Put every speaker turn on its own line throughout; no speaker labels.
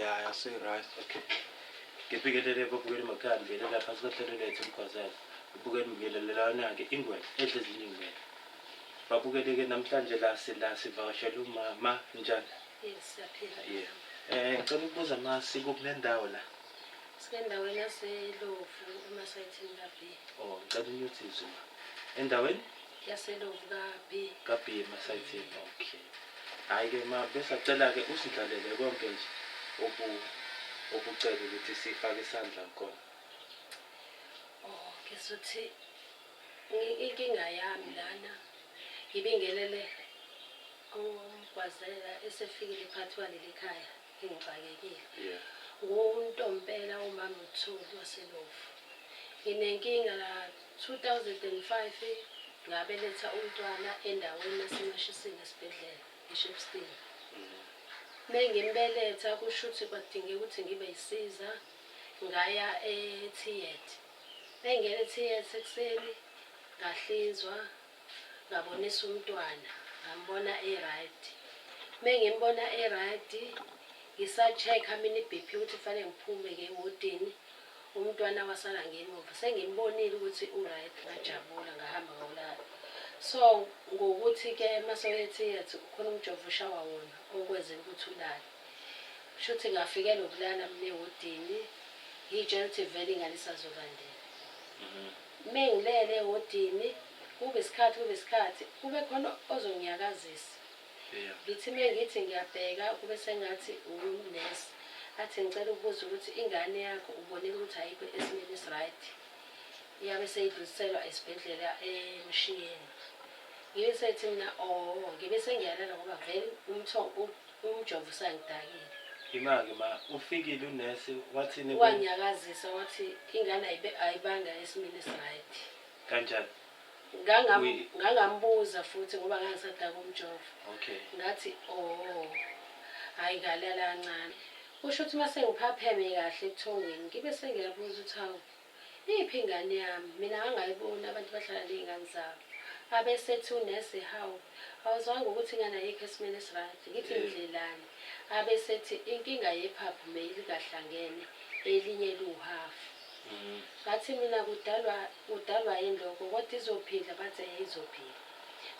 Ya, ya, se-right.
Okay. Ngibingelele babukeli emakhaya, ngibingelela phansi kohlelo lethu umgwazana. Ubukeli ngibingelelana-ke ingwenya edla ezinye iy'ngwenya. Babukeli-ke namhlanje la sila sivakashela umama njani?
Yes, siyaphila.
Yeah. Ngicela ukubuza ma sikuphi nendawo la?
Sisendaweni yaseLovu emasayithini ka-B.
Oh, ngicela unyuthi izwi ma. Endaweni?
YaseLovu ka-B.
Ka-B emasayithini. Okay. Hhayi-ke ma besacela-ke usindlalele konke nje obu obucela ukuthi sifake isandla kukona.
Oh, ngizothi inkinga yami lana ngibingelele umgwazela esefikile phakathi kwaleli khaya ngixakekile. NguNtompela umama uThuli waseLovu. Nginenkinga la 2005 ngabeletha umntwana endaweni yaseMashisini esibhedlela eShepstone. Mengimbeletha kusho ukuthi kwadingeka ukuthi ngibe yisiza ngaya etheatre. Mengingena etheatre ekuseni ngahlinzwa ngabonisa umntwana ngambona e-right. Mengimbona e-right ngisa-check-a mina i-B_P ukuthi kufanele ngiphume-ke ewodini umntwana wasala ngemuva. Sengimbonile ukuthi u-right ngajabula ngahamba ngayolala. So ngokuthi-ke mase uye etheatre kukhona umjovo oshawa wona okwenzela ukuthi ulale. Kushuthi ngafikelwa ukulala mina ewodini ngiy'tshela ukuthi vele ingane isazolandela. Mengilele ewodini kube isikhathi kube isikhathi kube khona ozonginyakazisa. Ngithi mengithi ngiyabheka kube sengathi unesi athi ngicela ukubuza ukuthi ingane yakho ubonile ukuthi ayikho esimeni esi-right. Iyabe seyidluliselwa esibhedlela eMshiyeni. Ngibe sethi mina oh ngibe sengiyalala ngoba vele umjovo usangidakile.
Ima-ke ma ufikile unesi wathini kuwe?
Wanyakazisa wathi ingane ayibanga esimeni esi-right.
Kanjani?
Ngangambuza futhi ngoba ngangisadaka umjovo.
Okay.
Ngathi oh hhayi ngalala kancane. Kusho ukuthi uma sengiphapheme kahle ebuthongweni ngibe sengiyabuza ukuthi hawu iphi ingane yami mina ngangayiboni abantu bahlala ney'ngane zabo. Abesethi unesi hawu awuzwanga ukuthi ingane ayikho esimeni esi-right. Ngithi ndlelani. Abesethi inkinga yephaphu meyilikahlangene elinye liwuhhafu. Ngathi mina kudalwa kudalwa yini lokho kodwa izophila bathi eh izophila.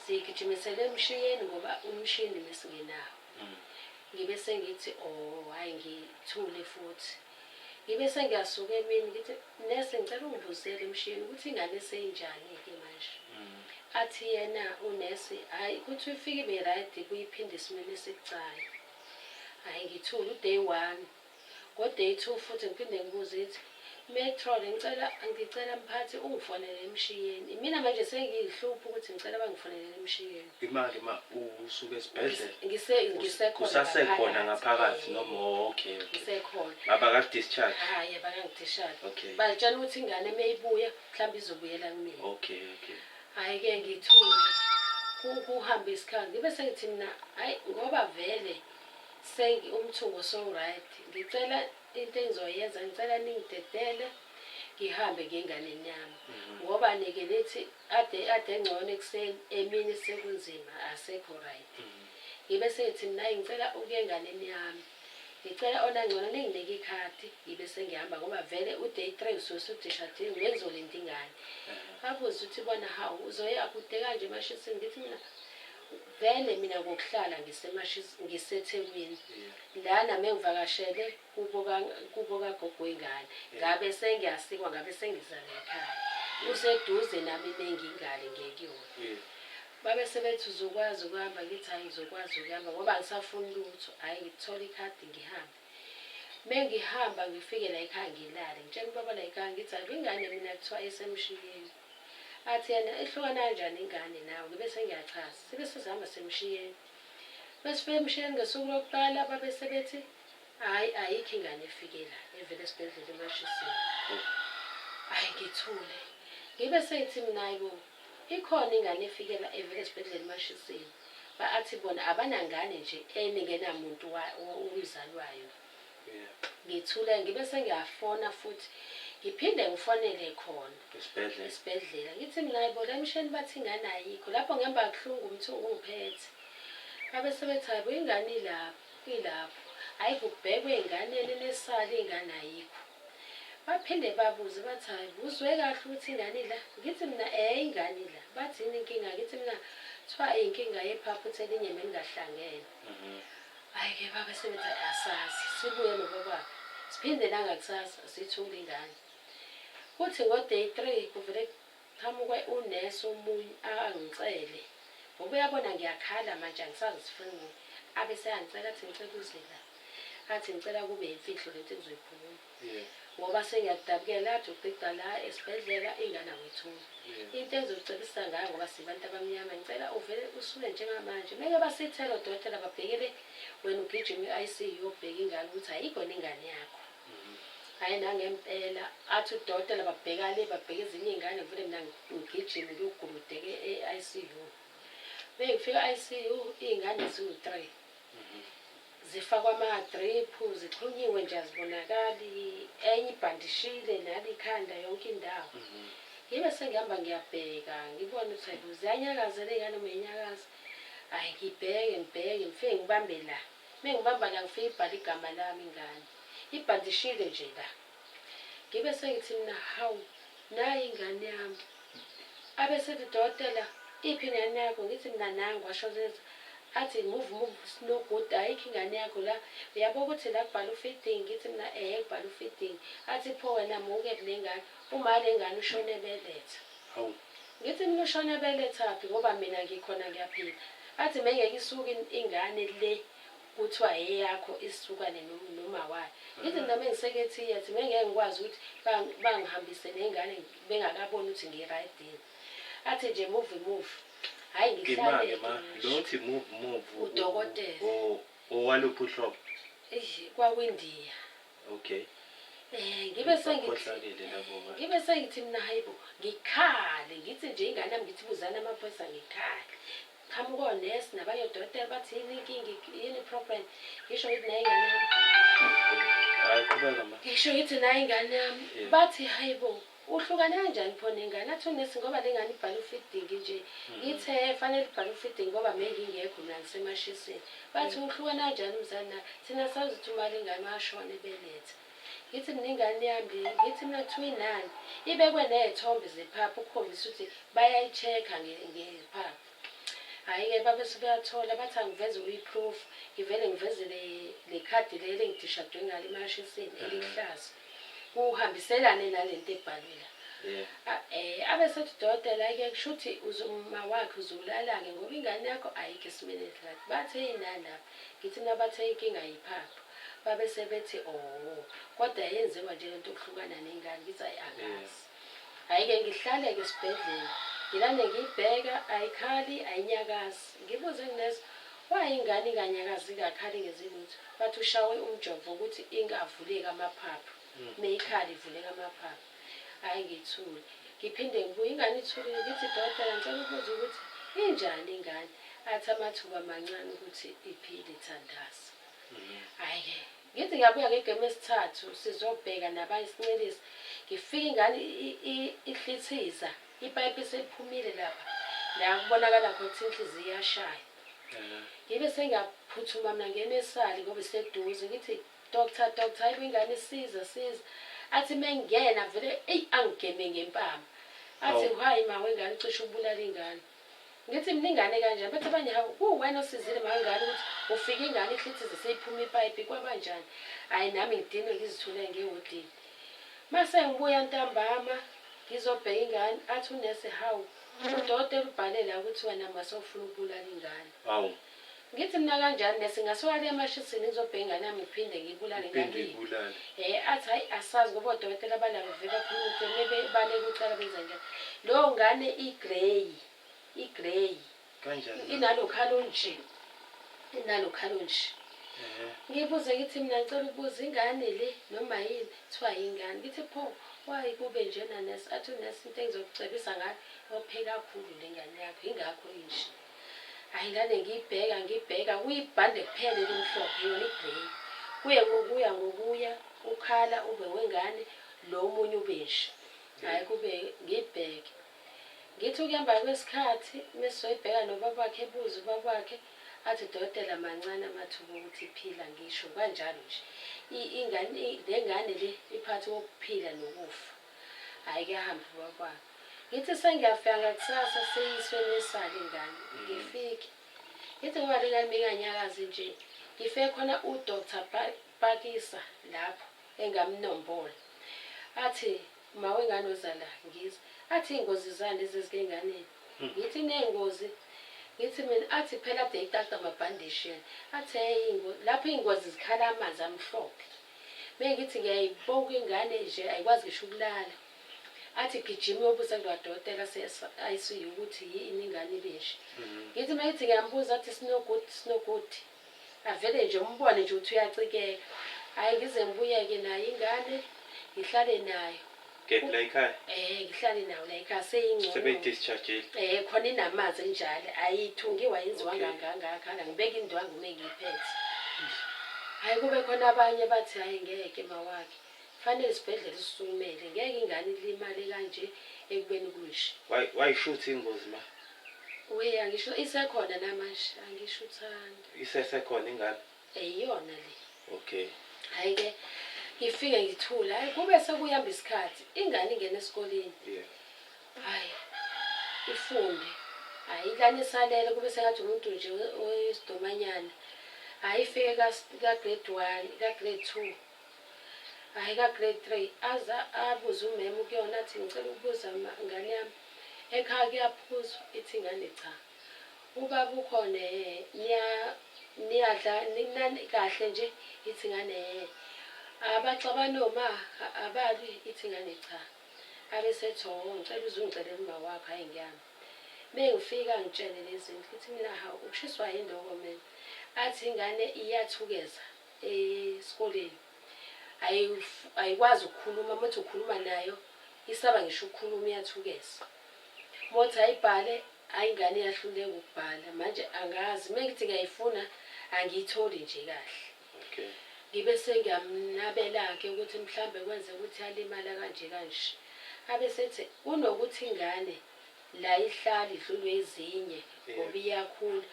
Siyigijimisele emshiyeni ngoba umshini mesingenawo. Ngibe sengithi oh hhayi ngithule futhi. Ngibe sengiyasuka emini ngithi nesi ngicela ungibuzele emshiyeni ukuthi ingane seyinjani-ke manje. Athi yena unesi hhayi kuthi ifike ibe right kuyiphinde esimeni esibucayi. Hhayi ngithule u-day one. Ngo-day two futhi ngiphinde ngibuze ngithi, Metron ngicela ngicela mphathi ungifonele emshiyeni. Imina manje sengiyihlupha ukuthi ngicela bangifonelele emshiyeni.
Imali ma usuke esibhedlela?
Ngise ngisekhona
Usasekhona ngaphakathi
eh.
noma oh, okay okay.
Ngisekhona.
Abakaku-discharge?
Hhayi abakangi-discharge.
Okay.
Bazitshela ukuthi ingane meyibuya mhlawumbe izobuyela kumina.
Okay okay.
Hhayi-ke ngithule kuhambe isikhathi ngibe sengithi mina hhayi ngoba vele Sengi umthungo sowright ngicela into engizoyenza ngicela ningidedele ngihambe ngiye enganeni yami ngoba nike nithi ade ade engcono ekuseni emini sekunzima asekho right ngibe sengithi mina hayi ngicela ukuya enganeni yami ngicela ona ngcono ninginike ikhadi ngibe sengihamba ngoba vele u-day 3 usuke usudishadile ngizolinda ingane babuze ukuthi bona hawu uzoya kude kanje emashisini ngithi mina Vele mina ngokuhlala ngiseThekwini lana mengivakashele kubo kubo kagogo wengane ngabe sengiyasikwa ngabe sengiza la ekhaya kuseduze nami mengingale ngiye kuyona. Babe sebethi uzokwazi ukuhamba ngithi hhayi ngizokwazi ukuhamba ngoba angisafuni lutho hhayi ngithole ikhadi ngihambe. Mengihamba ngifike la ekhaya ngilale ngitshela ubaba la ekhaya ngithi hhayi ingane mina kuthiwa isemshiyeni. Athi yena ihlukana kanjani ingane nawe ngibe sengiyachaza. Sibe sesihamba semshiyeni. Mesifika emshiyeni ngosuku lokuqala babe sebethi hhayi ayikho ingane efike la evela esibhedlela eMashisini. Hhayi ngithule. Ngibe sengithi mina hhayi bo ikhona ingane efike la evela esibhedlela eMashisini. Athi bona abanangane nje eningenamuntu umzali wayo. Ngithule ngibe sengiyafona futhi ngiphinde ngifonele khona
Esibhedlela.
esibhedlela ngithi mina hayibo la emshini bathi ingane ayikho lapho ngihamba kabuhlungu umthungo ungiphethe babe sebethi hayibo ingane ilapho ilapho. Hhayi, kubhekwe ey'nganeni nesali ingane ayikho. Baphinde babuze bathi, hhayi, uzwe kahle ukuthi ingane ila? Ngithi mina, ingane ila. Bathi yini inkinga? Ngithi mina, kuthiwa inkinga yephaphu uthi elinye melingahlangene. Hhayi-ke babe sebethi hhayi asazi, sibuye nobabakhe. Siphinde nangakusasa sithule ingane. Kuthi ngo-day three kuvele kuqhamuke unesi omunye angicele ngoba uyabona ngiyakhala manje angisazi sifuna ini. Abe seyangicela athi ngicela uze la. Athi ngicela kube yimfihlo lento engizoyikhuluma. Ngoba sengiyakudabukela athi uqiqa la esibhedlela ingane awuyitholi. Into engizokucebisa ngayo ngoba sibantu abamnyama ngicela uvele usuke njengamanje. Meke basithele odokotela babhekele wena ugijima i-ICU uyobheka ingane ukuthi ayikho yini ingane yakho. Hhayi nangempela athi udokotela babheka le babheka ezinye iy'ngane ngivele mina ngigijime ngiyoguludeka e-ICU. Mengifika e-ICU iy'ngane ziwu-three. Zifakwa ama-drip, zixhunyiwe nje azibonakali, enye ibhandishile nali ikhanda yonke indawo. Ngibe sengihamba ngiyabheka ngibone ukuthi hayibo ziyanyakaza ley'ngane noma ayinyakazi. Hhayi ngibheke ngibheke ngifike ngibambe la. Mengibamba la ngifike ibhale igama lami ingane. Ibhandishile nje la. Ngibe sengithi mina hawu nayi ingane yami. Abe sethi dokotela iphi ingane yakho? Ngithi mina nangu washo leza. Athi move move it's no good ayikho ingane yakho la. Uyabo ukuthi la kubhala u-feeding? Ngithi mina ehe kubhala u-feeding. Athi pho wena muke kule ngane. Uma le ngane ushone ebeletha.
Hawu.
Ngithi mina ushone ebelethaphi ngoba mina ngikhona ngiyaphila. Athi mengeke isuke ingane le kuthiwa eyakho isukane noma wayo. Ngithi mina mengisekethiya athi mengeke ngikwazi ukuthi bangihambise nengane bengakaboni ukuthi ngi-right yini. Athi nje move move. Hhayi
Ima-ke
ngihlale
ma, lo othi move move.
Udokotela.
Owaluphi uhlobo?
Eish, kwakwindiya.
Okay.
Ngibe sengithi
Bakhohlakele labo bantu.
ngibe sengithi mina hayibo ngikhale ngithi nje ingane yami ngithi buzana amaphoyisa ngikhale. Qhamuka onesi nabanye odokotela bathi yini inkinga yini problem. Ngisho ngithi nayi ingane yami.
Hayi qhubeka ma.
Ngisho ngithi nayi ingane yami. Bathi hayibo uhlukane kanjani pho nengane? Athi unesi ngoba le ngane ibhala u-feeding nje. Ngithe fanele ibhale u-feeding ngoba mengingekho mina ngisemashisini. Bathi uhlukane kanjani umzali na? Thina sazi ukuthi uma le ngane washona ebeletha. Ngithi mina ingane yami le, ngithi mina kuthiwa inani. Ibekwe ney'thombe zephaphu ukukhombisa ukuthi bayayi-check-a ngephaphu. Hhayi-ke babe sebeyathola bathi angiveze uyi-proof. Ngivele ngiveze le khadi leli engidishadwe ngalo emashisini elihlaza. Kuhambiselane nalento ebhalwe la. Abe sethi udokotela ke kusho ukuthi uma wakhe uzolala-ke ngoba ingane yakho ayikho esimeni esi-right. Bathe inani lapha? Ngithi mina bathe inkinga yiphaphu. Babe sebethi oh kodwa yenziwa nje lento yokuhlukana nengane. Ngithi hhayi angazi. Hhayi-ke ngihlale-ke esibhedlela. Ngilane ngiyibheka ayikhali ayinyakazi. Ngibuze kunesi why ingane inganyakazi ingakhali ingenzi lutho. Bathi ushawe umjovo ukuthi ingavuleki amaphaphu. Meyikhala ivuleka amaphaphu. Hhayi ngithule. Ngiphinde ngibuye ingane ithulile ngithi dokotela ngicela ukubuza ukuthi injani ingane. Athi amathuba mancane ukuthi iphile thandaza. Hhayi-ke ngithi ngiyabuya ngegemu esithathu sizobheka nabanye sincelise. Ngifike ingane ihlithiza ipayipi seliphumile lapha. La kubonakala khona ukuthi inhliziyo iyashaya. Ngibe sengiyaphuthuma mina ngena esali ngoba iseduze ngithi doctor doctor hayibo ingane siza siza. Athi mengena vele eyi angigeme ngempama. Athi hayi ma wengane ucishe ukubulala ingane. Ngithi mina ingane kanjani? Bathi abanye hawu kuwena osizile ma wengane ukuthi ufike ingane ihlithize seyiphuma ipayipi kwabanjani. Hhayi nami ngidinwe ngizithule ngewodini. Mase ngibuya ntambama ngizobheka ingane athi unesi hawu udokotela ubhale la ukuthi wena mase ufuna ukubulala ingane.
Hawu.
Ngithi mina kanjani nesi ngasuka le emashisini ngizobheka ingane yami ngiphinde ngiyibulale
Uphinde
ingane.
uyibulale.
Athi hayi asazi ngoba odokotela balabo vele bakhuluma ukuthi mebe baleka ucala benza njani. Leyo ngane i-grey, i-grey.
Kanjani na?
Inalokhalo nje. Inalokhalo nje. Ngibuze ngithi mina ngicela ukubuza ingane le noma yini kuthiwa yingane. Ngithi pho why kube njena nesi? Athi unesi into engizokucebisa ngayo ophe kakhulu le ngane yakho ingakho inje. Hhayi ingane ngiyibheka ngibheka kuyibhande kuphela elimhlophe yona i-grey. Kuye ngokuya ngokuya ukhala ube wengane lo omunye ube nje. Hhayi kube ngibheke. Ngithi ukuhamba kwesikhathi mesizoyibheka nobaba wakhe ebuza ubaba wakhe Athi udokotela mancane amathuba okuthi iphila, ngisho kanjalo nje. Ingane, le ngane le iphakathi kokuphila nokufa. Hhayi kuyahamba ubaba. Ngithi sengiyafika ngakusasa seyiswe nesali ingane. Ngifike. Ngithi ngoba le ngane binganyakazi nje. Ngifike khona uDr Pakisa lapho engamnombola. Athi ma wengane oza la ngiza. Athi iy'ngozi zani lezi ezike enganeni. Ngithi ney'ngozi. Ngithi mina athi phela ade iqaqa amabhandishi yena. Athi hey iy'ngozi lapho iy'ngozi zikhala amanzi amhlophe. Mengithi ngiyayibuka ingane nje ayikwazi ngisho ukulala. Athi gijima uyobuza kulowa dokotela ase-ICU ukuthi yini ingane ibinje. Ngithi mengithi ngiyambuza athi it's no good, it's no good. Avele nje umbone nje ukuthi uyacikeka. Hhayi ngize ngibuyeke nayo ingane ngihlale nayo.
Kephi la ekhaya?
Ngihlale nayo la ekhaya seyingcono.
Sebeyi-discharge-ile?
Khona inamanzi enjalo ayithungiwe ayenziwanga ngakhala ngibeka indwangu uma ngiyiphethe. Hhayi kube khona abanye bathi hhayi ngeke mawakhe. Fanele isibhedlela sisukumele ngeke ingane ilimale kanje ekubeni kunje.
Wayishutha ingozi ma?
We angisho isekhona namanje angisho uthanda.
Isesekhona ingane?
Iyona le.
Okay.
Hhayi-ke ngifike ngithule, hhayi kube sekuyamba isikhathi ingane ingene esikoleni. Hhayi ifunde. Hhayi ilane isalele kube sengathi umuntu nje oyisidomanyana. Hhayi ifike ka-grade 1, ka-grade 2. Hhayi ka-grade 3 aze abuze umema kuyona athi ngicela ukubuza ngane yami ekhaya kuyaphuzwa, ithi ingane cha. Ubaba ukhona niyadla kahle nje, ithi ingane Abaxabani oma abalwi, ithi ingane cha. Abesethi oh ngicela uze ungicelele uma wakho, hhayi ngiyami. Mengifika ngitshele lezi zinto, ngithi mina hawu ukushiswa yini lokho mina? Athi ingane iyathukeza esikoleni. Ayikwazi ukukhuluma, uma uthi ukhuluma nayo isaba ngisho ukukhuluma iyathukeza. Uma uthi ayibhale, hhayi ingane iyahluleka ukubhala. Manje angazi, uma ngithi ngiyayifuna angiyitholi nje kahle.
Okay.
Ngibe sengiyamnabela-ke ukuthi mhlambe kwenzeka ukuthi yalimala kanje kanje. Abesethi kunokuthi ingane la ihlala idlulwe ezinye ngoba iyakhula.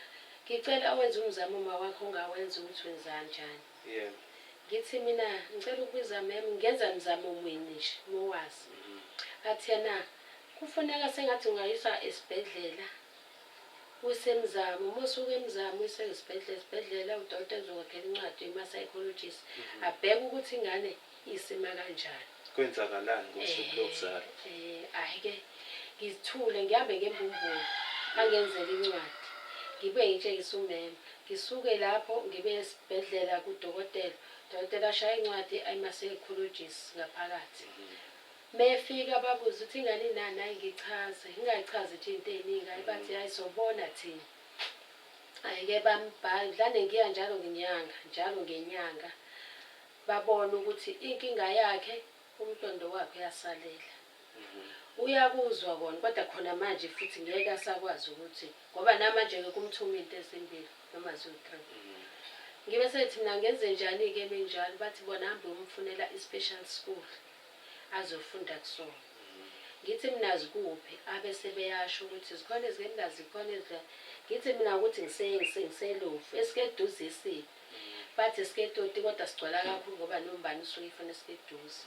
Ngicela wenze umzamo uma wakho ongawenza ukuthi wenzanjani. Ngithi mina ngicela ukubiza mem ngenza mzamo mini nje mowazi. Athi yena kufuneka sengathi ungayisa esibhedlela usemzamo, uma usuka emzamo uyise esibhedlela, esibhedlela udokotela uzokwakhela incwadi yama-psychologist abheke ukuthi ingane isima kanjani.
Kwenzakalani ngosuku lokuzalwa?
Hhayi-ke ngizithule ngihambe ngembumbulu angenzele incwadi. Ngibuye ngitshengise umema. Ngisuke lapho ngibe esibhedlela kudokotela. Udokotela ashaya incwadi ayima-psychologist ngaphakathi. Mefika babuze ukuthi ingane inani, hhayi ngichaze. Ngingayichazi nje into ey'ningi, hhayi bathi hhayi sobona thina. Hhayi-ke bambhala, dlane ngiya njalo ngenyanga, njalo ngenyanga. Babone ukuthi inkinga yakhe umqondo wakhe uyasalela. Uyakuzwa kona kodwa khona manje futhi ngeke asakwazi ukuthi ngoba namanje-ke kumthuma into ezimbili noma ziwu-3. Ngibe sethi mina ngenze njani-ke menjalo, bathi bona hambe uyomfunela i-special school azofunda kusona. Ngithi mina zikuphi, abese beyasho ukuthi zikhona ezikemlazi, zikhona ezila. Ngithi mina ukuthi ngiselofu esikeduze isiphi. Bathi esiketoti kodwa sigcwala kakhulu ngoba nombani usuke efuna esikeduze.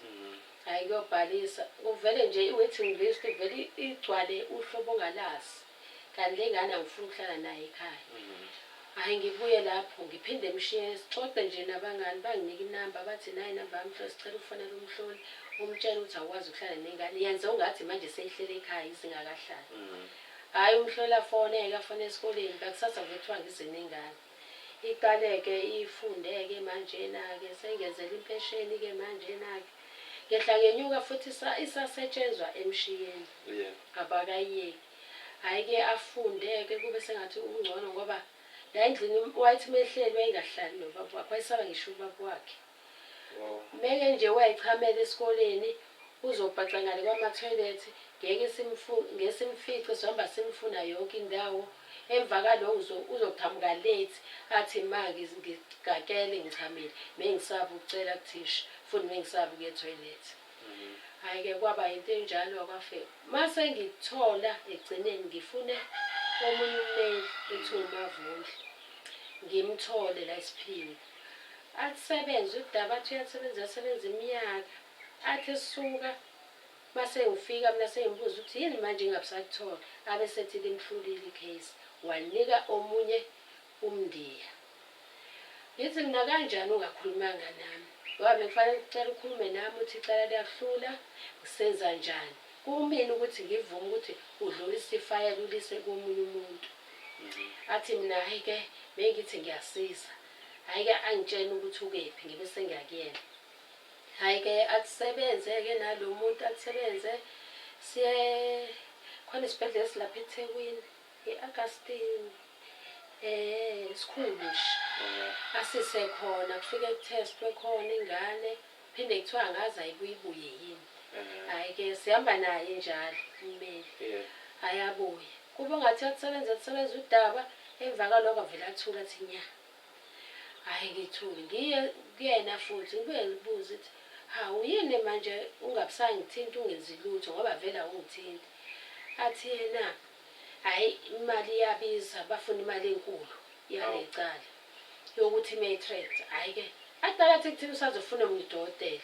Hhayi kuyobhalisa kuvele nje i-waiting list ivele igcwale uhlobo ongalazi. Kanti le ngane angifuni ukuhlala nayo ekhaya. Hhayi ngibuye lapho ngiphinde emshiyeni sixoxe nje nabangani banginike inamba bathi nayi inamba yamhloli sicela ukufonela umhloli umtshele ukuthi awukwazi ukuhlala nengane. Yenze ungathi manje seyihlele ekhaya izingakahlali. Hhayi umhloli afoneke afone esikoleni ngakusasa vele kuthiwa ngize nengane. Iqale-ke ifunde-ke manjena-ke sengenzela impesheni-ke manjena-ke. Ngehla ngenyuka futhi isasetshenzwa emshiyeni. Abakayiyeki. Hhayi-ke afunde-ke kube sengathi ungcono ngoba la endlini wayethi mehleli wayengahlali nobaba wakhe, wayesaba ngisho ubaba wakhe. Meke nje wayechamela esikoleni uzobhaca ngale kwama-toilet ngeke simfice sihamba simfuna yonke indawo. Emva kaloko uzoqhamuka late athi ma ngigakele ngichamile mengisaba ukucela kuthisha futhi mengisaba ukuya e-toilet. Hhayi-ke kwaba into enjalo kwafika. Mase ngithola ekugcineni ngifune omunye ummeli ekuthiwa uMavundla. Ngimthole la esiphiwe. Athi udaba, athi uyasebenza, uyasebenza iminyaka. Athi esuka mase ngifika mina sengimbuza ukuthi yini manje ngingabusakuthola, abe sethi limhlulile i-case, wanika omunye umndiya. Ngithi mina kanjani ungakhulumanga nami? Ngoba bekufanele ucela ukhulume nami uthi icala liyakuhlula, ngisenza njani? Kumina ukuthi ngivume ukuthi udlulise ifayela ulise komunye umuntu. Athi mina hhayi-ke bengithi ngiyasiza. Hhayi-ke angitshene ukuthi ukephi ngibe sengiyakuyena. Hhayi-ke akusebenze-ke nalo muntu akusebenze siye khona isibhedlela esilapha eThekwini, i-Augustine. Sikhulu nje. Asise khona kufike kuthestwe khona ingane, phinde kuthiwa angazi ayibuye ibuye yini. Hhayi-ke sihamba naye njalo ummeli. Ayabuye. Kube ngathi uyakusebenza kusebenza udaba, emva kwaloko avele athule athi nya. Hhayi ngithule ngiye kuyena futhi ngibuye ngibuze ukuthi hawu yini manje ungabusangithinti ungenzi lutho ngoba vele awungithinti. Athi yena hhayi imali iyabiza bafuna imali enkulu yalecala yokuthi i-matric. Hhayi-ke aqala athi kuthina usazofuna omunye udokotela.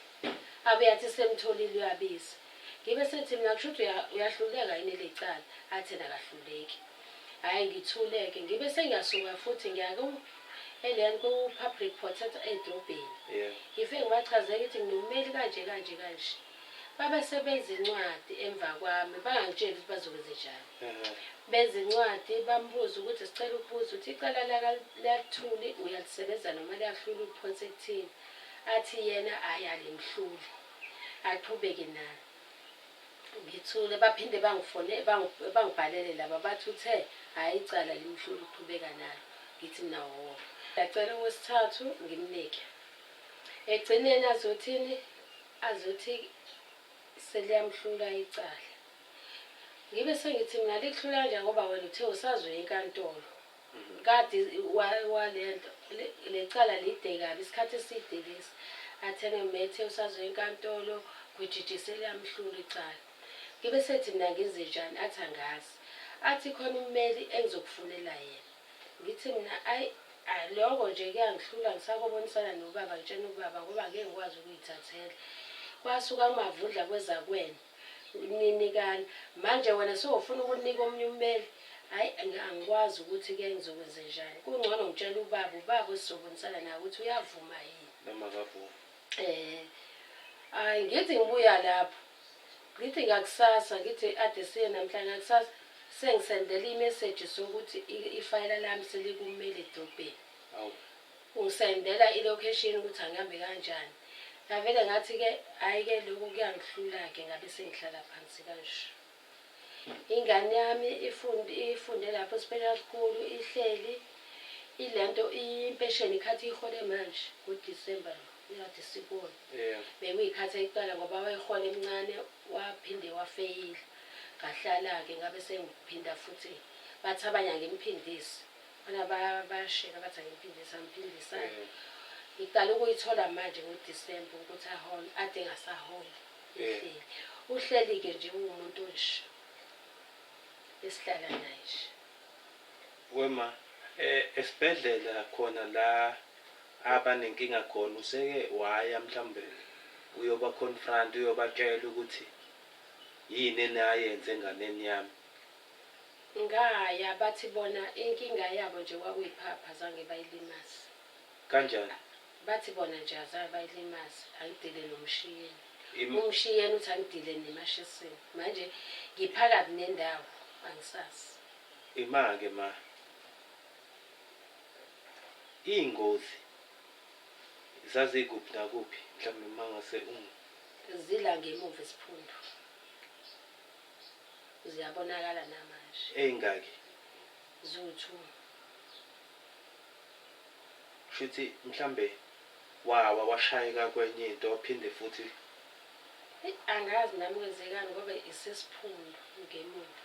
Abuye athi semtholile uyabiza. Ngibe sethi mina kusho ukuthi uyahluleka yini lecala, athi yena akahluleki. Hhayi ngithule-ke ngibe sengiyasuka futhi ngiya eleyani ku-public protector edrobheni. Ngifike ngibachazele ngithi nginomeli kanje kanje kanje. Babe sebenza incwadi emva kwami bangangitsheli ukuthi bazokwenzenjani. Benza incwadi bambuza ukuthi sicela ukubuza ukuthi icala likaThuli uyalisebenza noma liyahlula uliphonse kuthini. Athi yena hhayi alimhluli, aqhubeke nalo. Ngithule baphinde bangifone bangibhalele laba bathi uthe hhayi icala limhlula uqhubeka nalo. Ngithi mina hho. Ngiyacela owesithathu ngimnike. Ekugcineni azothini? Azothi seliyamhlula icala. Ngibe sengithi mina likuhlula kanjani ngoba wena uthe usazoya enkantolo. Kade walento lecala lide kabi isikhathi eside lesi. Athene methe usazoya enkantolo gwijiji seliyamhlula icala. Ngibe sethi mina ngenzenjani? Athi angazi. Athi khona ummeli engizokufunela yena. Ngithi mina ayi lokho nje kuyangihlula ngisakobonisana nobaba ngitshena ubaba ngoba ngeke ngikwazi ukuyithathela. Kwasuka uMavundla kweza kuwena ninikana. Manje wena sewufuna ukunika omunye ummeli. Hhayi angikwazi ukuthi-ke ngizokwenzenjani. Kungcono ngitshele ubaba, ubaba esizobonisana naye ukuthi uyavuma yini.
Noma akavumi.
Hhayi ngithi ngibuya lapho. Ngithi ngakusasa ngithi ade siye namhlanje ngakusasa sengisendela imeseji sokuthi ifayela lami selikummeli edrobheni. Ungisendela i-location ukuthi angihambe kanjani. Ngavele ngathi-ke hhayi-ke lokhu kuyangihlula-ke ngabe sengihlala phansi kanje. Ingane yami ifunde lapho special school ihleli ilento impesheni ikhathi ihole manje ngoDisemba lo uyade sibone. Bekuyikhathi ayiqala ngoba wayehola emncane waphinde wafeyila. Ngahlala-ke ngabe sengiphinda futhi bathi abanye angimphindise. Khona bayashela bathi angimphindise angiphindisanga. Ngiqala ukuyithola manje ngoDisemba ukuthi ahole ade engasaholi. Uhleli. Uhleli-ke nje uwumuntu nje esihlala naye nje.
Wema esibhedlela khona la abanenkinga khona useke waya mhlawumbe uyoba confront uyobatshela ukuthi yini enayenze enganeni yami.
Ngaya bathi bona inkinga yabo nje kwakuyiphapha azange bayilimaze.
Kanjani?
Bathi bona nje azange bayilimaze angidile nomshiyeni. Umshiyeni uthi angidile nemashisini. Manje ngiphakathi nendawo angisazi.
Ima-ke ma. Iy'ngozi zazikuphi nakuphi mhlawumbe uma ngase
Zila ngemuva esiphundu. Ziyabonakala namanje.
Ey'ngaki?
Ziwu-two.
Kushuthi mhlambe wawa washayeka kwenye into waphinde futhi.
Eyi angazi nami kwenzekani ngoba isesiphundu ngemuva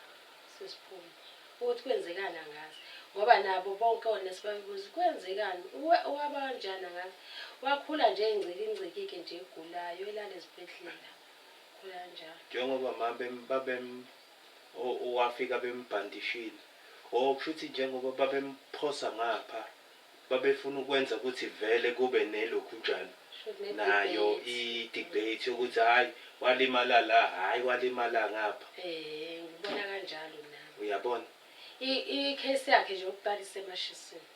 sesiphundu. Ukuthi kwenzekani angazi ngoba nabo bonke onesi babebuza kwenzekani waba kanjani angazi. Wakhula nje engcikingciki-ke nje egulayo elala ezibhedlela. Khula kanjalo.
Njengoba ma babem owafika bembhandishile. Oh kushuthi njengoba babemphosa ngapha Babefuna ukwenza ukuthi vele kube nelokhunjana
Shuthi
nayo
ne-debate.
i-debate yokuthi hhayi walimala la, hhayi walimala ngapha.
Ngibona kanjalo nami.
Uyabona?
I-case yakhe nje yokuqala isemashisini.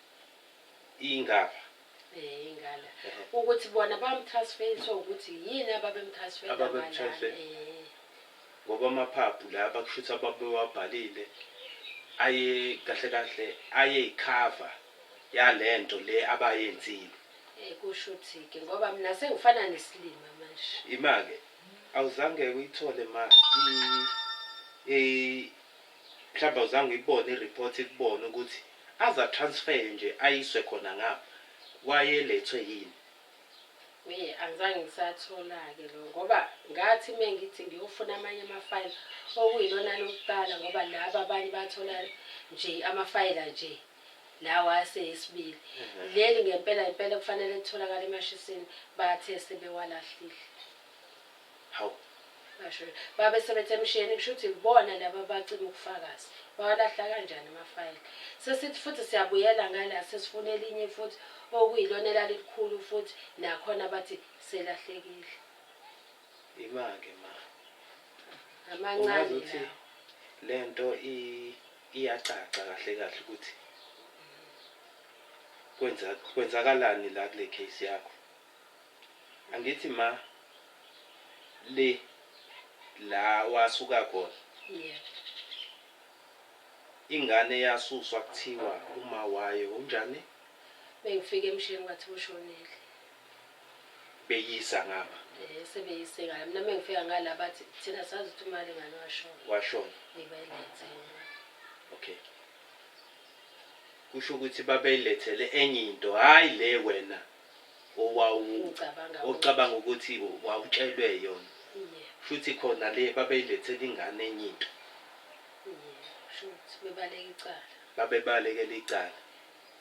Ingapha.
Ingala.
Ehhe.
Ukuthi bona bamtransferiswa ukuthi yini ababemtransfera
Ababemtransfer.
ngala.
Ngoba amaphaphu la abakusho ukuthi ababewabhalile aye kahle kahle ayeyikhava yalento le abayenzile.
Kusho ukuthi-ke ngoba mina sengifana nesilima manje.
Ima-ke awuzange uyithole ma mhlawumbe awuzange uyibone i-report ikubone ukuthi aza transfer nje ayiswe khona ngapha wayelethwe yini?
Angizange ngisathola-ke lo ngoba ngathi uma ngithi ngiyofuna amanye amafayela okuyilona lokuqala ngoba laba abanye bathola nje amafayela nje lawa aseyesibili. Leli ngempela impela kufanele litholakale emashisini bathe sebewalahlile.
Hawu.
Basho babe sebethe emshini kusho ukuthi ibona laba abacima ukufakaza. Bawalahla kanjani amafayela? Sesithi futhi siyabuyela ngala sesifuna elinye futhi okuyilona elalikhulu futhi nakhona bathi selahlekile.
Ima-ke ma.
Amancane
Ungazi ukuthi
lawa.
lento iyacaca kahle kahle ukuthi kwenzakalani la kule case yakho. Angithi ma le la wasuka khona. Ingane yasuswa kuthiwa uma wayo unjani?
Bengifika emshini kwathi ushonile.
Beyisa ngapha.
Sebeyise ngala. Mina mengifika ngala bathi thina sazi ukuthi imali ingane washona.
Washona.
Ngibayilethe.
Okay. Kusho ukuthi babeyilethele enye into, hayi le wena
Ngicabanga
ocabanga ukuthi wawutshelwe yona. Futhi khona le babeyilethele ingane enye into.
Shuthi bebaleka icala.
Babebalekela icala.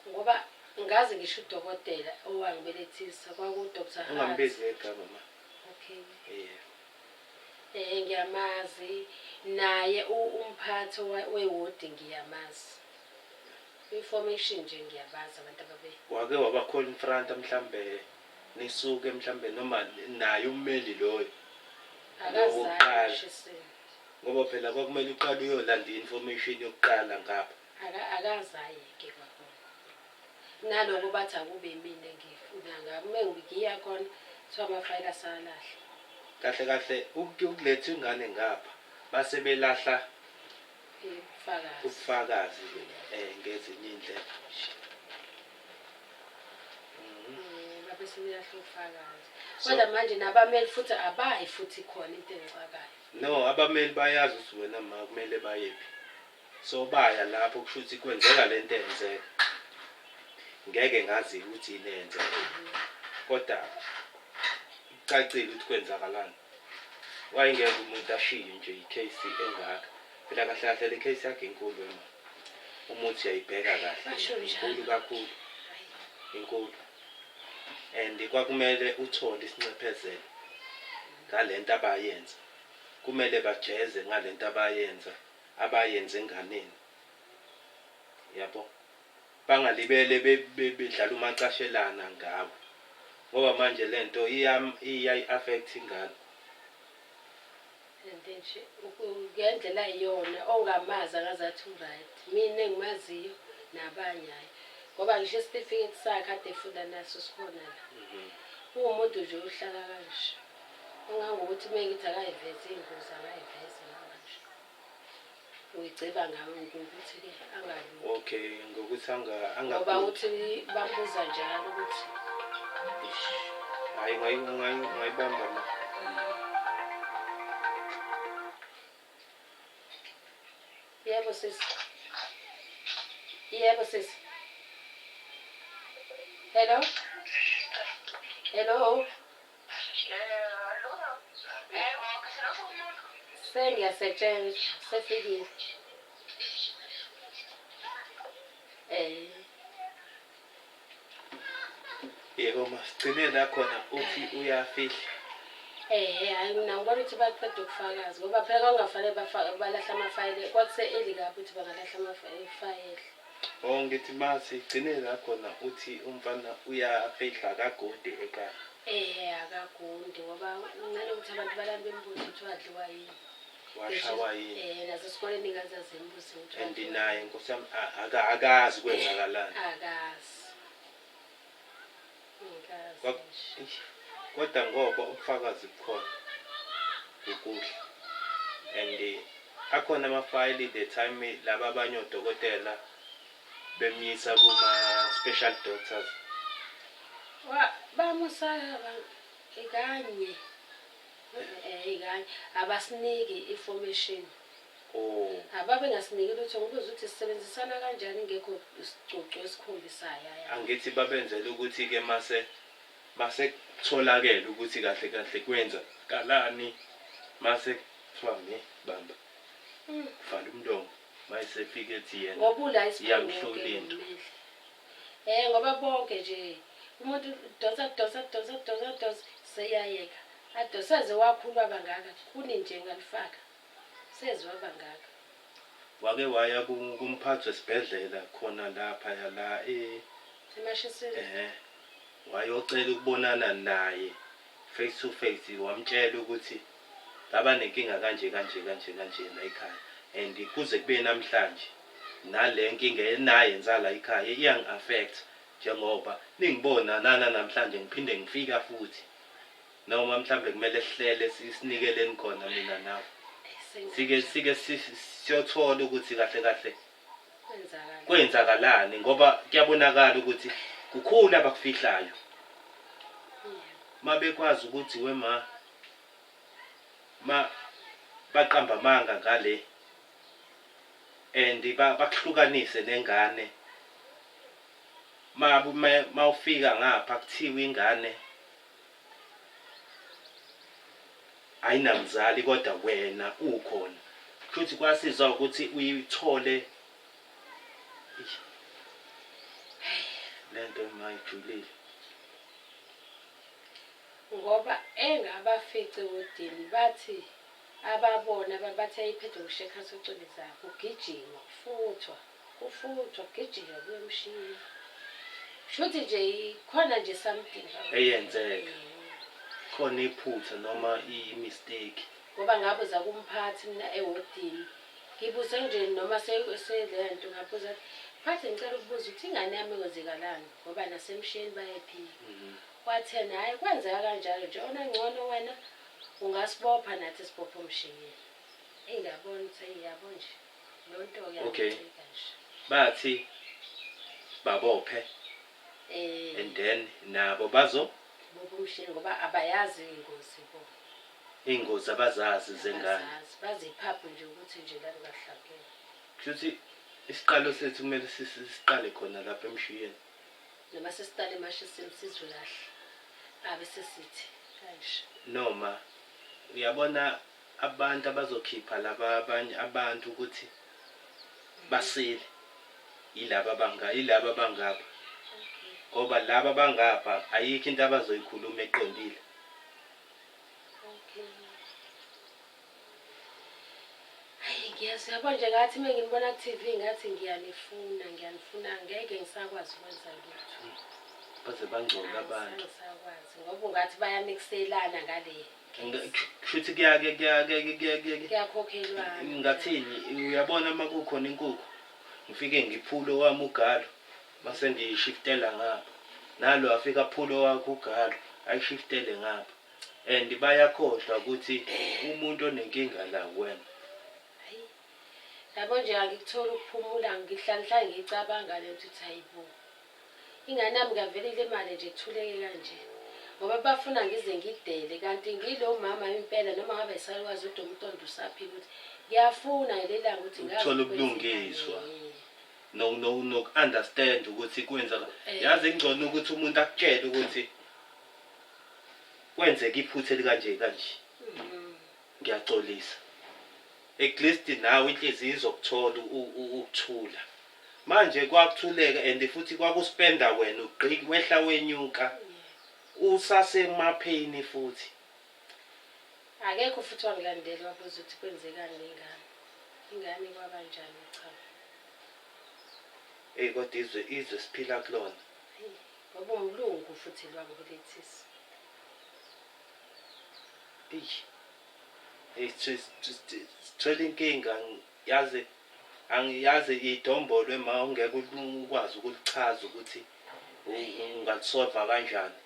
Ngoba ngazi ngisho udokotela owangibelethisa kwaku Dr. Hart.
Ungambizi ngegama ma.
Okay.
Yeah.
Ngiyamazi naye umphathi wewodi ngiyamazi. Information nje ngiyabazi abantu ababe.
Wake waba confront mhlambe nisuke mhlambe noma naye ummeli loyo.
Akazange shisini.
Ngoba phela kwakumele uqale uyolanda information yokuqala ngapha.
Akazaye ke kwakhona. Naloko bathi akube mina ngifuna ngabe ngiya khona kuthiwa amafayela asalahla.
Kahle kahle ukuletha ingane ngapha base belahla
ubufakazi
ngezinye indlela.
Babe sebelahla ubufakazi. Kodwa manje nabameli futhi abayi futhi khona into engixakayo.
No, abameli bayazi ukuthi wena ma kumele bayephi. So baya lapho kusho ukuthi kwenzeka lento eyenzeka. Ngeke ngazi ukuthi yini eyenzeka. Kodwa kucacile ukuthi kwenzakalani. Wayengeke umuntu ashiye nje i-case engaka. Phela kahle kahle le case yakhe inkulu wena. Umuthi uyayibheka kahle. Inkulu kakhulu. Inkulu. And kwakumele uthole isinxephezelo ngalento abayenza. Kumele bajeze ngalento abayenza, abayenze enganeni. Yabo. Bangalibele bedlala umacashelana ngawo. Ngoba manje lento iyayi-affect ingane.
And nje ngendlela iyona ongamazi akazathi uright. Mina engimaziyo nabanye hayi. Ngoba ngisho isitifiketi sakhe ade efunda naso sikhona la. Uwumuntu nje ohlala kanje. Ungangokuthi uma ngithi akayiveze ingozi akayiveze manje. Uyigciba ngawe ngokuthi-ke angalungi.
Okay, ngokuthi
Ngoba uthi bambuza njalo ukuthi
hayi ungayibamba ma.
Yebo sisi. Yebo sisi. Hello? Hello? Sengiyasetshenzwa, sefikile.
Yebo ma, sigcine la khona uthi uyafihla.
Hayi mina ngibona ukuthi baqeda ukufakaza ngoba phela kwakungafanele balahla amafayela, kwakuse-early kabi ukuthi bangalahla amafayela.
Oh, ngithi mase igcine la khona uthi umfana uyafihla, akagundi ekhaya.
Akagundi ngoba nanokuthi abantu balani bembuza ukuthi wadliwa yini.
Washawa yini.
Nasesikoleni ingane zazimbuza ukuthi
And
wadliwa
naye
yini.
Nkosi yami, akazi kwenzakalani.
Akazi. Ngikazi nje.
Eish, kodwa ngoba ubufakazi bukhona, ukuhle, and akhona amafayili the time laba abanye odokotela bemyisa kuma-special doctors.
Bamusa kanye kanye abasiniki information. Ababe ngasiniki lutho, ngibuza ukuthi sisebenzisana kanjani ingekho isicucu esikhombisayo aya.
Angithi babenzela ukuthi-ke mase kutholakele ukuthi kahle kahle kwenzakalani, mase kuthiwa me bamba, vala umlomo, mayesefika ethi yena
Ngoba ula
iyamhlula into.
isikhulu ngoba bonke nje umuntu dosa dosa dosa dosa dosa seyayeka, adoseze wakhulwa bangaka kuni nje ngalifaka seze wabangaka.
Wake waya kumphathi wesibhedlela khona lapha la
eMashisini?
Wayocela ukubonana naye face to face, wamtshela ukuthi ngaba nenkinga kanje kanje kanje kanje la ekhaya, and kuze kube namhlanje nale nkinga enayenza la ekhaya iyangi-affect, njengoba ningibona nana namhlanje ngiphinde ngifika futhi, noma mhlambe kumele sihlele sinikeleni khona mina nawe, sike siyothola ukuthi kahle kahle
Kwenzakala.
Kwenzakalani, ngoba kuyabonakala ukuthi kukhulu abakufihlayo. Mabekwazi ukuthi wema ma baqamba amanga ngale and bakuhlukanise nengane, ma mawufika ngapha kuthiwa ingane ayinamzali kodwa wena ukhona, kushuthi kwasiza ukuthi uyithole. Eish. Lento mayijulile.
Ngoba engabafici wodini bathi ababona bathi ayiphethwe ushekha socwebeza, kugijima kufuthwa kufuthwa kugijima kuyomshini, shuthi nje khona nje something
eyenzeka khona, iphutha noma i-mistake.
Ngoba ngabuza kumphathi mina ewodini, ngibuze nje noma selento, ngabuza, "Phathi, ngicela ukubuza ukuthi ingane yami kwenzekalani, ngoba nasemshini bayayiphika." Wathena, "Hhayi, kwenzeka kanjalo nje, ona ngcono wena ungasibopha nathi sibophe umshini." Engiyabona ukuthi yabo nje leyo nto yangicika nje.
Bathi babophe and then nabo bazo
bopha umshini ngoba abayazi iy'ngozi bo.
Iy'ngozi abazazi zengane.
Abazazi, baziphaphu nje ukuthi nje lalo kahlakele.
Kushuthi isiqalo sethu kumele siqale khona lapha emshiyeni.
Noma sesiqale eMashisini sizwe kahle, abe sesithi kanje.
Noma uyabona abantu abazokhipha laba abanye abantu ukuthi basile, yilaba banga yilaba bangapha, ngoba laba bangapha ayikho into abazoyikhuluma eqondile.
Okay, hayi, ngiyazi, yabo nje ngathi uma nginibona ku-TV ngathi ngiyanifuna, ngiyanifuna, ngeke ngisakwazi ukwenza lutho.
Baze bangcola abantu.
Angisakwazi ngoba ungathi bayanikiselana ngale.
Kushuthi kuyake kuyake kuyake
Kuyakhokhelwana.
Ngathini, uyabona uma kukhona inkukhu, ngifike ngiphule owami ugalo, mase ngiyishiftela ngapha, nalo afike aphule owakhe ugalo, ayishiftele ngapha, and bayakhohlwa ukuthi umuntu onenkinga la wena.
Hayi, yabo nje angikutholi ukuphumula, ngihlala hlale ngiyicabanga le nto ukuthi hayibo, ingane yami ngavele ilimale nje kuthuleke kanje, ngoba bafuna ngize ngidele, kanti ngilo mama impela, noma ngabe isalukazi udwa umntondo usaphila, ukuthi ngiyafuna ngelelanga ukuthi ngazi
Ukuthola
kwenzekani.
Ubulungiswa. No no noku-understand ukuthi kwenzeka yazi kungcono ukuthi umuntu akutshele ukuthi kwenzeka iphutha elikanje kanje, ngiyaxolisa, at least nawe inhliziyo izokuthola ukuthula. Manje kwakuthuleka and futhi kwakuspenda wena ugqiki wehla wenyuka usasemapheni futhi.
Akekho futhi wangilandela wabuza ukuthi kwenzekani nengane, ingane kwabanjani, cha.
Eyi kodwa izwe izwe siphila kulona.
Ngoba umlungu futhi lwangibelethisa.
Eyi. Eyi sithwele inkinga yazi angiyazi idombolo ema ungeke ukwazi ukulichaza ukuthi ungalisolva kanjani.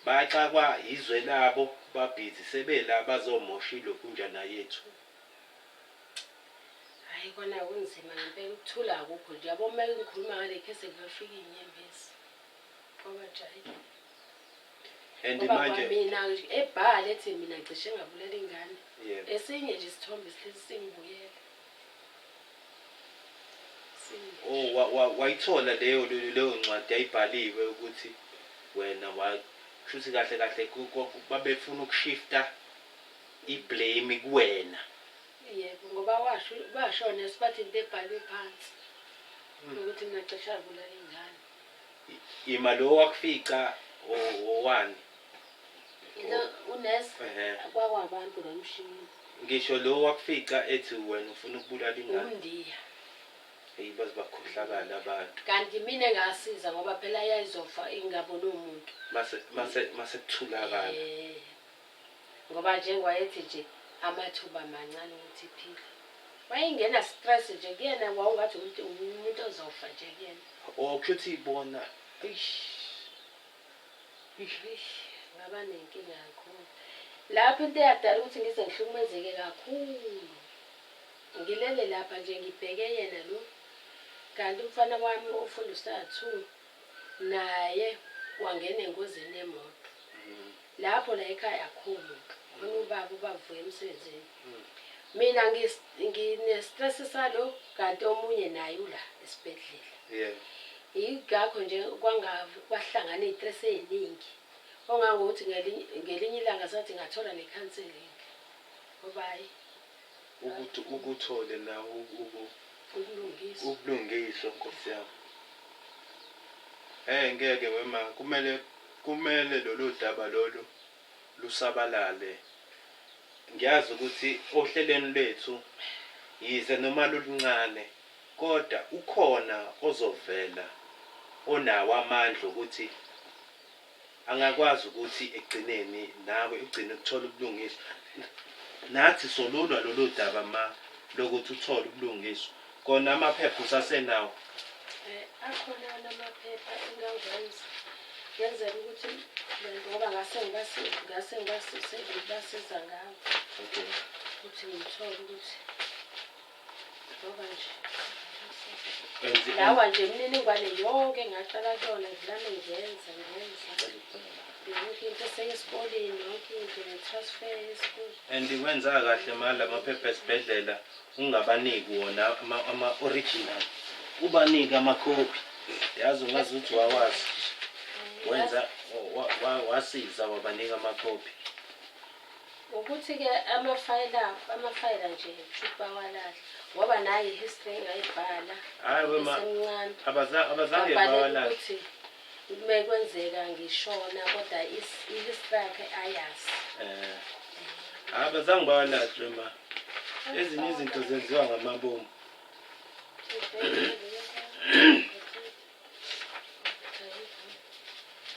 Baxakwa izwe labo babhizi sebela bazomosha ilokhunjana yethu.
Hhayi kona kunzima ngempela ukuthula akukho nje yabo uma ngikhuluma ngale khese kuyofika iy'nyembezi. Ngoba nje hhayi.
And
Ngoba
manje
kwamina nje ebhala ethi mina cishe ngabulala ingane.
Yebo.
Esinye nje isithombe sihlezi singibuyela. Singibuyela.
Oh wayithola leyo leyo ncwadi yayibhaliwe ukuthi wena wa kushuthi kahle kahle babefuna ukushifta i-blame kuwena.
Yebo, ngoba washo bashona sibathi into ebhalwe phansi ukuthi mina cishe ngabulala ingane.
Ima lo wakufica owani?
Lo unesi
Ehhe.
kwakwabantu la emshinini.
Ngisho lo wakufica ethi wena ufuna ukubulala ingane.
Umndiya.
Eyi baze bakhohlakala abantu.
Kanti mina engasiza ngoba phela yayizofa ingaboni umuntu.
Mase mase mase kuthulakala.
Eh. Ngoba njengoba ethi nje amathuba mancane ukuthi iphile. Wayengena stress nje kuyena wawungathi umuntu ozofa nje kuyena.
Oh kushuthi bona eish.
Eish, ngaba nenkinga kakhulu. Lapho into eyadala ukuthi ngize ngihlukumezeke kakhulu. Ngilele lapha nje ngibheke yena lo. Kanti umfana wami ofunda u-standard 2 naye wangena engozini yemoto. Lapho la ekhaya akukho muntu. Khona ubaba ubavuya emsebenzini. Mina ngine-stress salo kanti omunye naye ula esibhedlela. Yingakho nje kwahlangana iy'stress ey'ningi. Ongangokuthi ngelinye ilanga sathi ngathola ne-counselling. Ngoba hhayi.
Ukuthi ukuthole nawe
Ubulungiswa.
Ubulungiswa Nkosi yami. Ngeke wema kumele lolu daba lolu lusabalale. Ngiyazi ukuthi ohlelweni lwethu yize noma luluncane kodwa ukhona ozovela onawo amandla ukuthi angakwazi ukuthi ekugcineni nawe ugcine ukuthola ubulungiswa. Nathi solulwa lolu daba ma lokuthi uthole ubulungiswa. Kona amaphepha usasenawo?
Akhona amaphepha engangiwenza. Ngenzela ukuthi ngoba ngase ngibasiza ngawo.
Okay.
Ukuthi ngithole ukuthi ngoba nje lawa nje imininingwane yonke ngaqala kuyona ngilame ngiyenza yonke into eseyesikoleni yonke into ne-transfer yesikole.
And wenza kahle ma lamaphepha esibhedlela ungabaniki wona ama-original, ubanike amakhophi. Yazi ungazi ukuthi wawazi. Wenza wasiza wabanika amakhophi.
Ukuthi-ke amafayela nje kusho bawalahla ngoba nayo i-history engayibhala
Hayi wema
esemncane.
Abazange
Ngabhalela
bawalahle.
ukuthi mekwenzeka ngishona kodwa i-history yakhe ayazi.
Abazange bawalahle ma. Ezinye izinto zenziwa ngamabomu.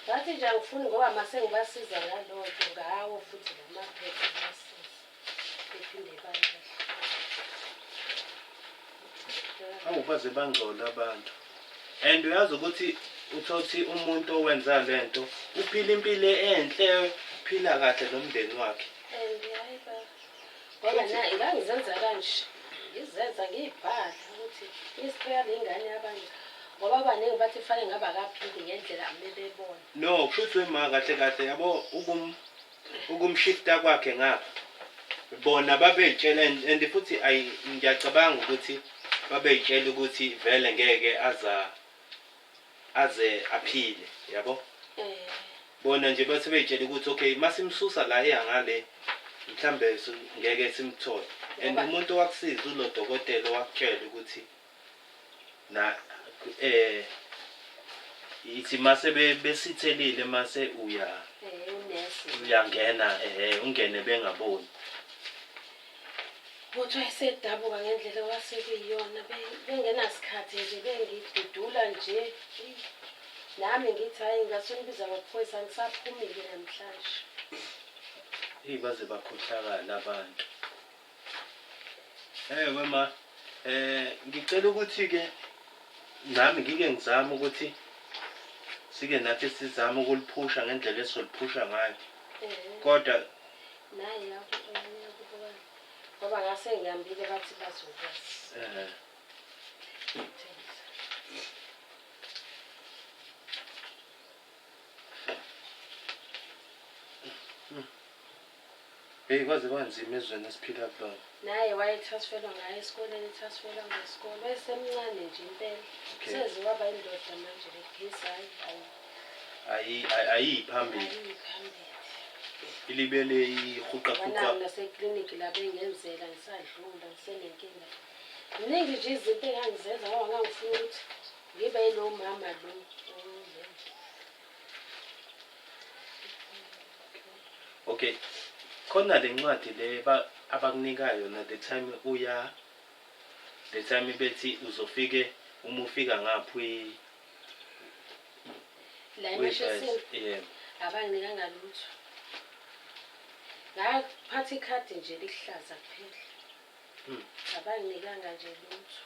Ngathi nje angifuni ngoba mase ngibasiza ngaloo nto ngawo futhi lamaphepha ngibasiza. Bephinde balahle.
Awu baze bangcola abantu. And uyazi ukuthi uthothi umuntu owenza lento uphila impilo enhle, uphila kahle nomndeni wakhe.
And hayi ba. Ngoba ngangizenza kanje. Ngizenza ngiyibhala ukuthi history yale ngane yabantu. Ngoba abaningi bathi kufanele ngabe akaphili ngendlela bebona.
No, kushuthi wema kahle kahle yabo ukumshifta kwakhe ngapha. Bona babeyitshela and futhi ngiyacabanga ukuthi babeyitshela ukuthi vele ngeke aze aphile, yabo? Bona nje base beyitshela ukuthi okay masimsusa la eya ngale mhlambe ngeke simthole. And umuntu owakusiza ulo dokotela owakutshela ukuthi na ithi mase besithelile mase uya
unesi
uyangena ungene bengaboni.
Ukuthi wayesedabuka ngendlela owasekuyiyona, bengenasikhathi nje, bengidudula nje. Eyi, nami ngithi hhayi, ngasonibiza amaphoyisa, angisaphumi-ke namhlanje.
Eyi, baze bakhohlakala abantu. Ewe ma, ngicela ukuthi-ke nami ngike ngizame ukuthi sike nathi sizame ukuliphusha ngendlela esizoliphusha ngayo. Kodwa
Nayi yakubo ngoba ngase ngihambile bathi bazokwazi.
Hey, kwaze kwanzima ezweni esiphila kulona.
Naye wayetransferwa ngaye esikoleni, etransferwa ngesikole. Wayesemncane nje impela.
Okay.
Seze waba indoda manje le case, hayi hayi.
Ayi ayi phambili.
Ayi phambili.
Ilibele ihuqa huqa.
Nami nasekliniki la bengenzela ngisadlula ngisenenkinga. Ziningi nje izinto engangizenza ngoba ngangifuna ukuthi ngibe yilo mama lo.
Okay. Khona le ncwadi le abakunika yona the time uya, the time bethi uzofike uma ufika ngaphi
La eMashesini?
Yebo.
Abanginikanga lutho. Ngaphatha ikhadi nje lihlaza kuphela. Abanginikanga nje lutho.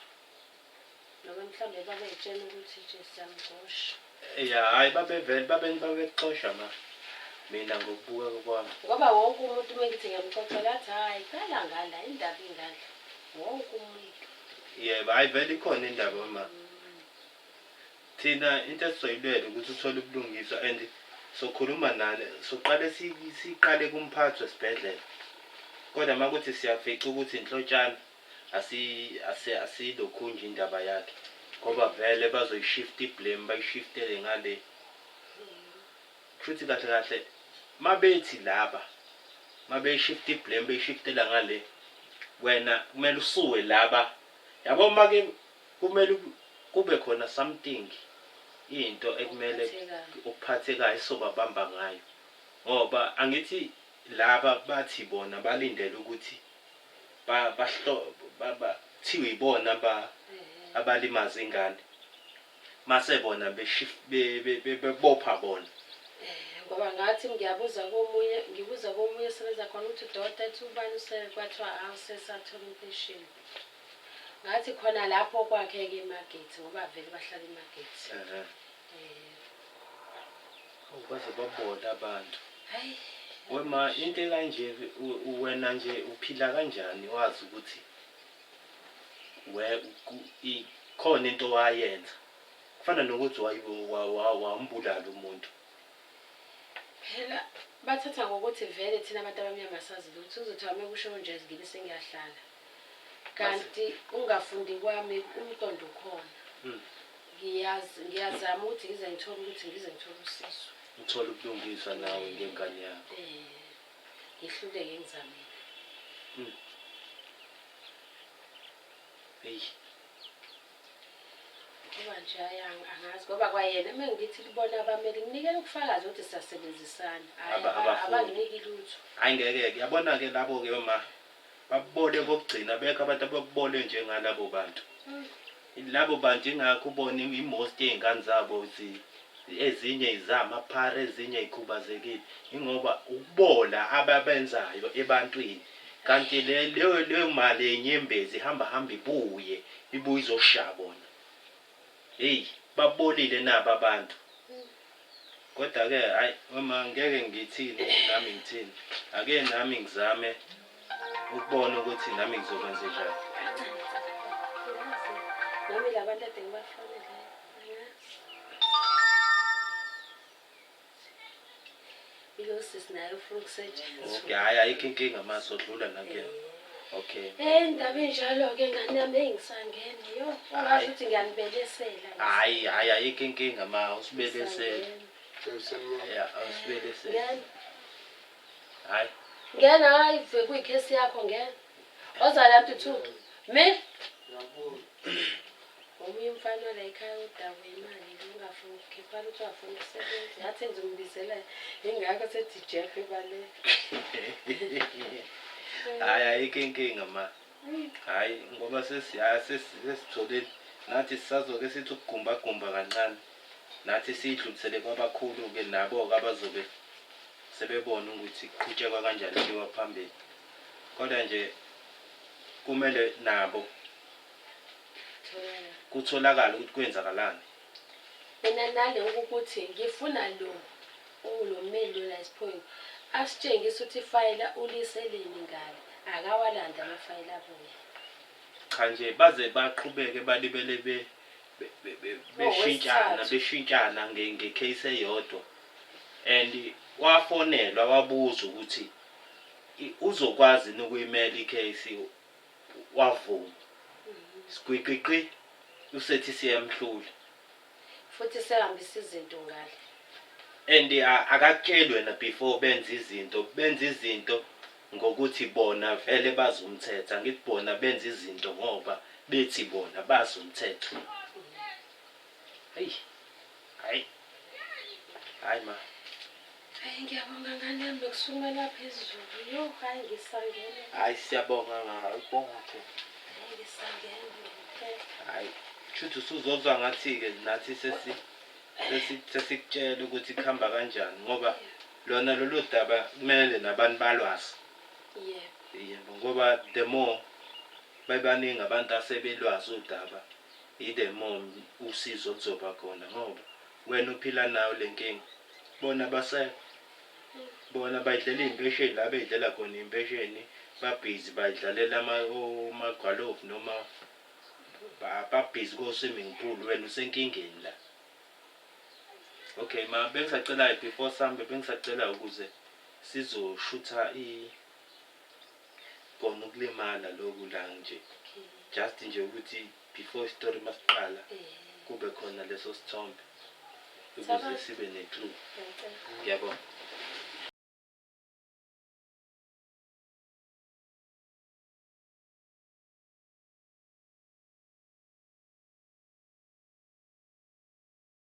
Noma mhlawumbe babey'tshela ukuthi nje siyamgosha.
Ya, hhayi, babevele babekuxosha ma. Mina ngokubuka kwami.
Ngoba wonke umuntu uma ngithi ngiyamxoxela athi hhayi, qala ngala, indaba ingala. Wonke umuntu.
Yebo, hhayi vele ikhona indaba ma. Thina into esizoyilwela ukuthi uthole ubulungiswa and sokhuluma nani, soqale siqale kumphathi wesibhedlela. Kodwa uma kuthi siyafica ukuthi inhlotshana asilokhu nje indaba yakhe. Ngoba vele bazoyishift i-blame, bayishiftele ngale. Kushuthi kahle kahle mabethi laba mabeyishift i-blame beyishiftela ngale, wena kumele usuwe laba. Yabo make kumele kube khona something, into ekumele okuphathekayo esobabamba ngayo. Ngoba angithi laba bathi bona balindele ukuthi thiwe ibona abalimaza ingane. Mase bona bebopha bona.
Ngoba ngathi ngiyabuza komunye, ngibuza komunye osebenza khona ukuthi udokotela ethi ubani kwathiwa awusesathola impesheni. Ngathi khona lapho kwakhe-ke eMargate, ngoba vele bahlala eMargate.
Oh, baze babona abantu.
Hayi.
Wema into ekanje wena nje uphila kanjani wazi ukuthi khona into wayenza? Kufana nokuthi wambulala umuntu.
Phela bathatha ngokuthi vele thina abantu abamnyama sazi lutho, uzothi wame kusho nje ngibe sengiyahlala. Kanti ungafundi kwami umqondo ukhona. Ngiyazama ukuthi ngize ngithole ukuthi ngize ngithole usizo.
Uthole ubulungiswa nawe ngengane yakho.
Ngihluleke ngizamile.
Hey.
Ngoba nje hhayi, angazi ngoba kwayena uma ngithi kubona abameli nginikele ubufakazi ukuthi siyasebenzisana. Hhayi,
Abafuni.
abanginiki lutho.
Hhayi ngeke-ke, yabona-ke labo-ke ma babole kokugcina, bekho abantu ababole njengalabo bantu. Labo bantu ingakho ubona i-most yey'ngane zabo ezinye izamaphara, ezinye y'khubazekile. Ingoba ukubola ababenzayo ebantwini. Kanti leyo mali yenyembezi ihamba hamba ibuye, ibuye izoshaya bona. Hey, babolile naba abantu. Kodwa-ke hhayi mama ngeke ngithini nami ngithini. Ake nami ngizame ukubona ukuthi nami ngizokwenza njani.
Nami labantu ade ngibafonele angazi. Ilo sisi naye ufuna ukusetshenziswa.
Okay, hhayi ayikho inkinga ma sodlula nakuyena. Okay.
Indaba enjalo-ke ngane yami, eyi ngisangene yo. Ungazi ukuthi ngiyanibelesela.
Hhayi, hhayi ayikho inkinga ma, awusibelesele. Ya, awusibelesele.
Ngena.
Hhayi.
Ngena, hhayi bekuyikhesi yakho ngena. Woza la Ntuthu. Me? Omunye umfana wala ekhaya udakwe imali ungafuni ukukhipha lutho, ungafuni ukusebenza. Ngathi ngizombizela ingakho sethi Jeff ebaleka.
Hhayi ayikho inkinga ma. Hhayi, ngoba sesiyaya sesitholile nathi, sisazoke sithi ukugumbagumba kancane nathi, siyidlulisele kwabakhulu-ke, nabo-ke abazobe sebebona ukuthi kuqhutshekwa kanjani, kuyiwa phambili. Kodwa nje kumele nabo kutholakale ukuthi kwenzakalani.
Mina nale ukuthi ngifuna lo lo mmeli lona isiphoyini asitshengise ukuthi ifayela uliseleni ngale, akawalandi amafayela abuye.
Cha nje, baze baqhubeke balibele beshintshana.
Owesithathu.
Beshintshana nge-case eyodwa, and wafonelwa wabuza ukuthi uzokwazi yini ukuyimela i-case, wavuma. Sigwiqiqi usethi siyamhlula.
Futhi sehambisa izinto ngale.
And akakutsheli wena before benza izinto, benza izinto ngokuthi bona vele bazi umthetho. Angithi bona benza izinto ngoba bethi bona bazi umthetho. Heyi, hayi, hayi ma.
Hayi, ngiyabonga ngane yami nokusukumela phezulu. Yo, hayi, ngisangene.
Hayi, siyabonga ngakubonga ke.
Hayi, ngisangene ngempela.
Hayi, kushuthi usuzozwa ngathi-ke nathi sesikutshela ukuthi kuhamba kanjani, ngoba lona lolu daba kumele nabantu balwazi.
Yebo.
Yebo, ngoba the more bebaningi abantu asebelwazi udaba, i-the more usizo luzoba khona, ngoba wena uphila nayo le nkinga, bona basekho, bona bayidlela iy'mpesheni la beyidlela khona iy'mpesheni, babhizi bayidlalela omagwalofu noma babhizi ko-swimming pool, wena usenkingeni la. Okay ma, bengisacela before sambe, bengisacela ukuze sizoshutha kona ukulimala lokhu la nje, just nje ukuthi before isitori masiqala kube khona leso sithombe ukuze
Sabona.
sibe ne-clue.
Ngiyacela.
Ngiyabonga.